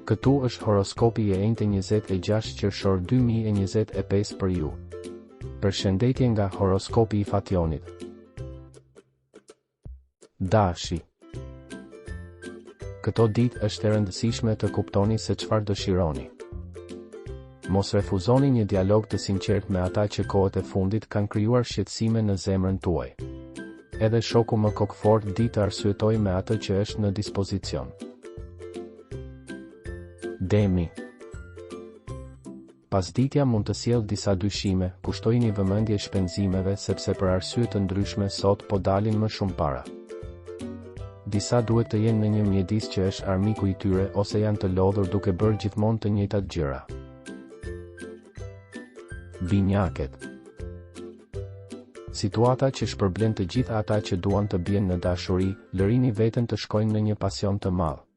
Këtu është horoskopi i enjte 26 qershor 2025 për ju. Përshëndetje nga horoskopi i Fationit. Dashi. Këto ditë është e rëndësishme të kuptoni se çfarë dëshironi. Mos refuzoni një dialog të sinqertë me ata që kohët e fundit kanë krijuar shqetësime në zemrën tuaj. Edhe shoku më kokëfortë di të arsyetojë me atë që është në dispozicion. Demi. Pasditja mund të sjellë disa dyshime, kushtojini vëmendje shpenzimeve sepse për arsye të ndryshme sot po dalin më shumë para. Disa duhet të jenë në një mjedis që është armiku i tyre ose janë të lodhur duke bërë gjithmonë të njëjtat gjëra. Binjaket. Situata që shpërblen të gjithë ata që duan të bien në dashuri, lërini veten të shkojnë në një pasion të madh.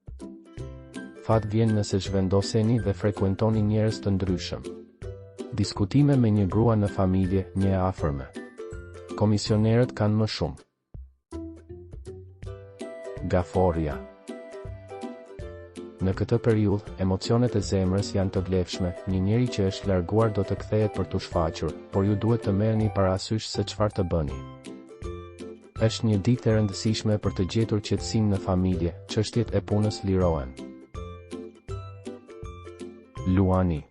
Fat vjen nëse zhvendoseni dhe frekuentoni njerëz të ndryshëm. Diskutime me një grua në familje, një e afërme. Komisionerët kanë më shumë. Gaforrja. Në këtë periudhë, emocionet e zemrës janë të vlefshme, një njeri që është larguar do të kthehet për t'u shfaqur, por ju duhet të merrni parasysh se çfarë të bëni. Është një ditë e rëndësishme për të gjetur qetësinë në familje, çështjet e punës lirohen. Luani.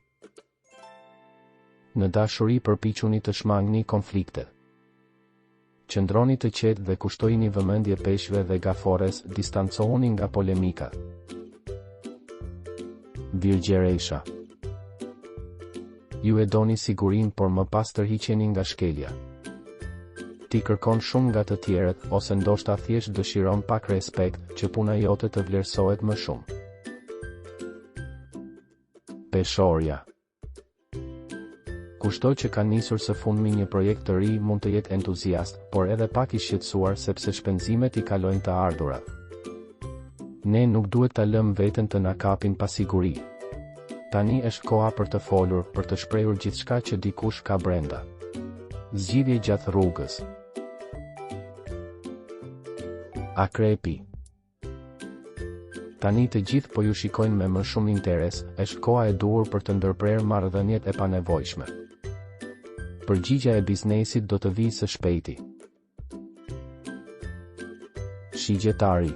Në dashuri përpiquni të shmangni konfliktet. Qëndroni të qetë dhe kushtojini vëmendje peshqve dhe gaforres, distancohuni nga polemikat. Virgjëresha. Ju e doni sigurinë por më pas tërhiqeni nga shkelja. Ti kërkon shumë nga të tjerët ose ndoshta thjesht dëshiron pak respekt që puna jote të vlerësohet më shumë. Peshorja. Kushdo që ka nisur së fundmi një projekt të ri mund të jetë entuziast, por edhe pak i shqetësuar sepse shpenzimet i kalojnë të ardhurat. Ne nuk duhet ta lëmë veten të na kapin pasiguritë. Tani është koha për të folur, për të shprehur gjithçka që dikush ka brenda. Zgjidhje gjatë rrugës. Akrepi. Tani të gjithë po ju shikojnë me më shumë interes, është koha e duhur për të ndërprerë marrëdhëniet e panevojshme. Përgjigja e biznesit do të vijë së shpejti. Shigjetari.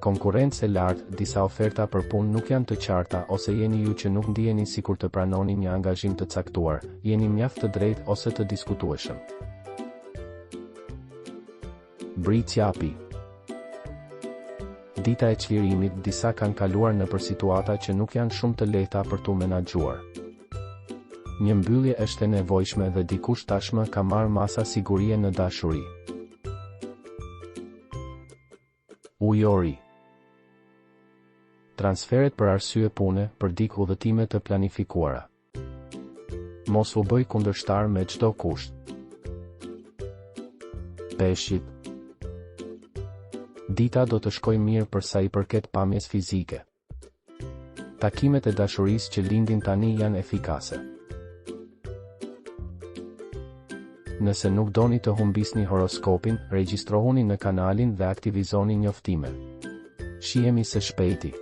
Konkurrencë e lartë, disa oferta për punë nuk janë të qarta ose jeni ju që nuk ndiheni sikur të pranoni një angazhim të caktuar, jeni mjaft të drejtë ose të diskutueshëm. Bricjapi. Dita e çlirimit, disa kanë kaluar nëpër situata që nuk janë shumë të lehta për t'u menaxhuar. Një mbyllje është e nevojshme dhe dikush tashmë ka marrë masa sigurie në dashuri. Ujori. Transferet për arsye pune, përdik udhëtime të planifikuara. Mos u bëj kundërshtar me çdo kusht. Peshqit. Dita do të shkojë mirë për sa i përket pamjes fizike. Takimet e dashurisë që lindin tani janë efikase. Nëse nuk doni të humbisni horoskopin, regjistrohuni në kanalin dhe aktivizoni njoftimet. Shihemi së shpejti.